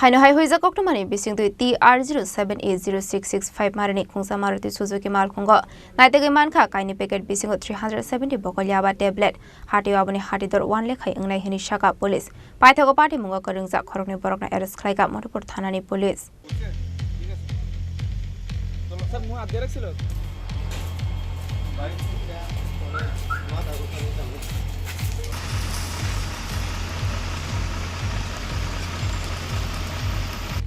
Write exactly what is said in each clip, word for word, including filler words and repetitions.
Haino hai huijak koktwmani bisingtwi T R zero seven A zero six six five marini khungsa Maruti Suzuki malkhungo naitugwi mankha kaini packet bisingo three hundred seventy bokol yaba tablet. Hatio aboni hatidor one lekhai wngnai hwnwi sakha police. Paithago patimungo kwrwngjak khoroknwi borokno arrest khlaikha Madhupur thanani police.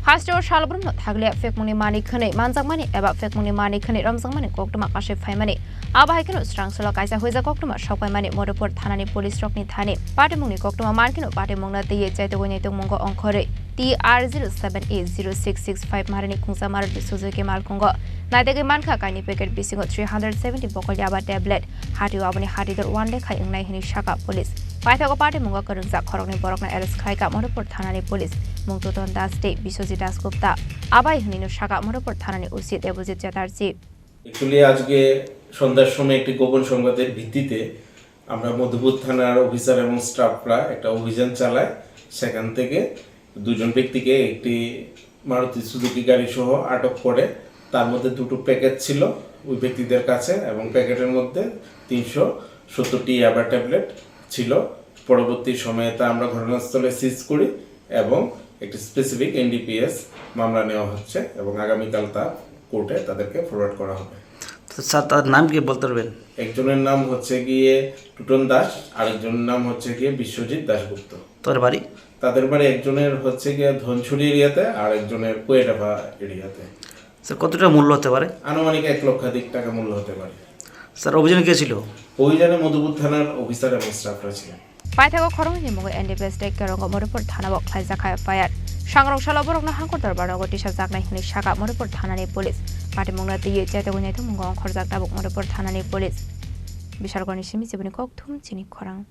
Hasteo salbrumno thaglia phekmungni mani khwnwi manjakmani eba phekmungni mani khwnwi romjakmani koktwma kasui phaimani. Abo hai kheno srangsulo kaisa huijak koktwma sokpaimani Madhupur thanani police rokni thani. Patimungni koktwma mankheno patimungno twiwi chaitugwi naitugmungo ongkhorwi T R zero seven A zero six six five marini khungsa Maruti Suzuki malkhungo naitugwi mankha kaini packet bisingo three hundred seventy bokol yaba tablet. Hatio aboni hatidor one lekhai wngnai hwnwi sakha police. Paithago patimungo kwrwngjak khoroknwi borokno arrest khlaikha Madhupur thanani police. Mung Tuton Das tei Biswajit Das Gupta. Abai hwnwino sakha Madhupur thanani O C Debojit Chatterjee. Actually, আজকে সন্ধ্যার সময় একটি গোপন সংবাদের ভিত্তিতে আমরা মধুপুর থানার অফিসার এবং স্টাফরা একটা অভিযান চালায়। সেখান থেকে দুজন ব্যক্তিকে একটি মারুতি সুজুকি গাড়ি সহ আটক করে। তার মধ্যে দুটো প্যাকেট ছিল ওই ব্যক্তিদের কাছে এবং প্যাকেটের মধ্যে তিনশো সত্তরটি ইয়াবা ট্যাবলেট ছিল। পরবর্তী সময়ে তা আমরা ঘটনাস্থলে সিজ করি এবং একটি স্পেসিফিক এনডিপিএস মামলা নেওয়া হচ্ছে এবং আগামীকাল তা কোর্টে তাদেরকে ফরওয়ার্ড করা হবে। তো স্যার, তার নাম কি বলতে পারবেন? একজনের নাম হচ্ছে গিয়ে টুটন দাস, আরেকজনের নাম হচ্ছে গিয়ে বিশ্বজিৎ দাশগুপ্ত। তার বাড়ি? তাদের বাড়ি একজনের হচ্ছে গিয়ে ধনছড়ি এরিয়াতে, আর একজনের কোয়েটাফা এরিয়াতে। স্যার, কতটা মূল্য হতে পারে? আনুমানিক এক লক্ষাধিক টাকা মূল্য হতে পারে। স্যার, অভিযানে কে ছিল? অভিযানে মধুপুর থানার অফিসার এবং স্টাফরা ছিলেন। Paithago khoroknwini mungwi N D P S tei Kerongo Madhupur thanao khlaijakha F I R. Sangrong salo borokno hangkor dorbar nogo tisajaknai hwnwi sakha Madhupur thanani police. Patimungno twiwi chaitugwi naitugmungo ongkhorjak tabuk Madhupur thanani police. Bishalgorni simi chibini kokthum chini khorang.